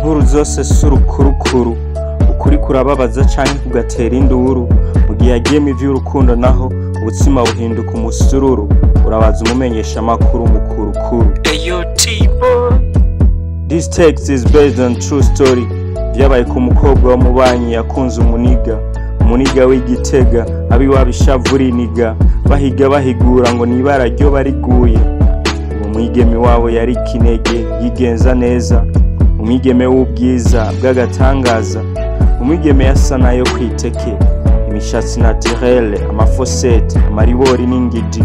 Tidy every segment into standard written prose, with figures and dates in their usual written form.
Inkuru zose si urukurukuru, ukuri kurababaza canke kugatera induru. Mu gihe yagiyemwo ivy'urukundo naho ubutsima buhinduka umusururu, urabaza umumenyeshamakuru mukurukuru. Eyo T-boy. This text is based on true story. Vyabaye ku mukobwa w'umubanyi yakunze umuniga, umuniga w'Igitega, abiwabo ishavu riniga, bahiga bahigura ngo nibara ryo bariguye. Uwo mwigeme wabo yari ikinege, yigenza neza, umwigeme w'ubwiza bw'agatangaza, umwigeme yasa nayo kwiteke, imishatsi naturelle, amafosete, amaribori n'ingidi.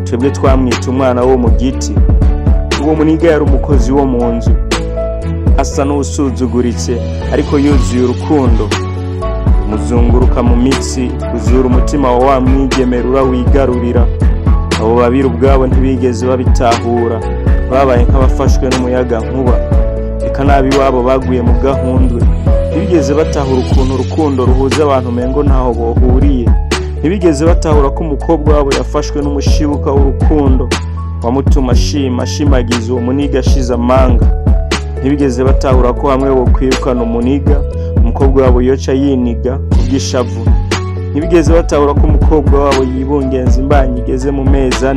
Twebwe twamwita umwana wo mu giti. Uwo muniga yari umukozi wo mu nzu, asa n'uwusuzuguritse ariko yuzuye urukundo. Umuzunguruka mu mitsi, uzura umutima wa wa mwigeme rurawigarurira. Abo babiri ubwabo ntibigeze babitahura, babaye nk'abafashwe n'umuyaga nkuba. Eka n'abiwabo baguye mu gahundwe, ntibigeze batahura ukuntu urukundo ruhuza abantu umengo ntaho bohuriye. Ntibigeze batahura ko umukobwa wabo yafashwe n'umushibuka w'urukundo wamutuma ashima ashimagiza uwo muniga ashize amanga. Ntibigeze batahura ko hamwe bokwirukana umuniga, umukobwa wabo yoca yiniga kubw'ishavu. Ntibigeze batahura ko umukobwa wabo yibungenza imbanyi igeze mu mezi 4.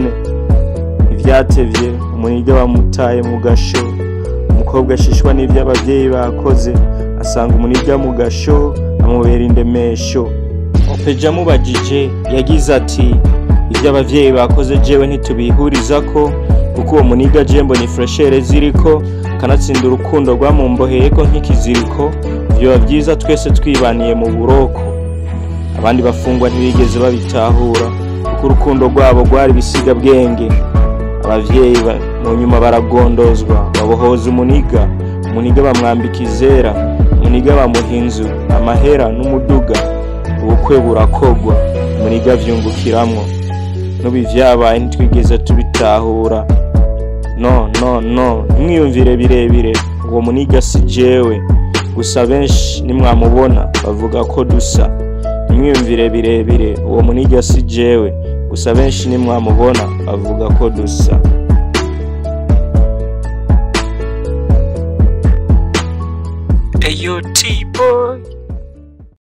Ntivyatevye, umuniga bamutaye mu gasho. Umukobwa ashishwa n'ivyo abavyeyi bakoze, asanga umuniga mu gasho, amubera indemesho. Opeja amubajije yagize ati: ivyo abavyeyi bakoze jewe ntitubihurizako, kuko uwo muniga je mbona ifreshere ziriko, kanatsinda urukundo rwamumboheyeko nk'ikiziriko, vyoba vyiza twese twibaniye mu buroko. Abandi bafungwa ntibigeze babitahura, kuko urukundo rwabo rwari ibisigabwenge. Abavyeyi mu nyuma baragondozwa, babohoza umuniga, umuniga bamwambika izera, umuniga bamuha inzu, amahera n'umuduga. Ubukwe burakogwa, umuniga avyungukiramwo. N'ubu ivyabaye ntitwigeze tubitahura. No, no, no, ntimwiyumvire birebire, uwo muniga si jewe. Gusa benshi nimwamubona bavuga ko dusa. Ntimwiyumvire birebire, uwo muniga si jewe. Gusa benshi nimwamubona bavuga ko dusa. Eyo T-boy.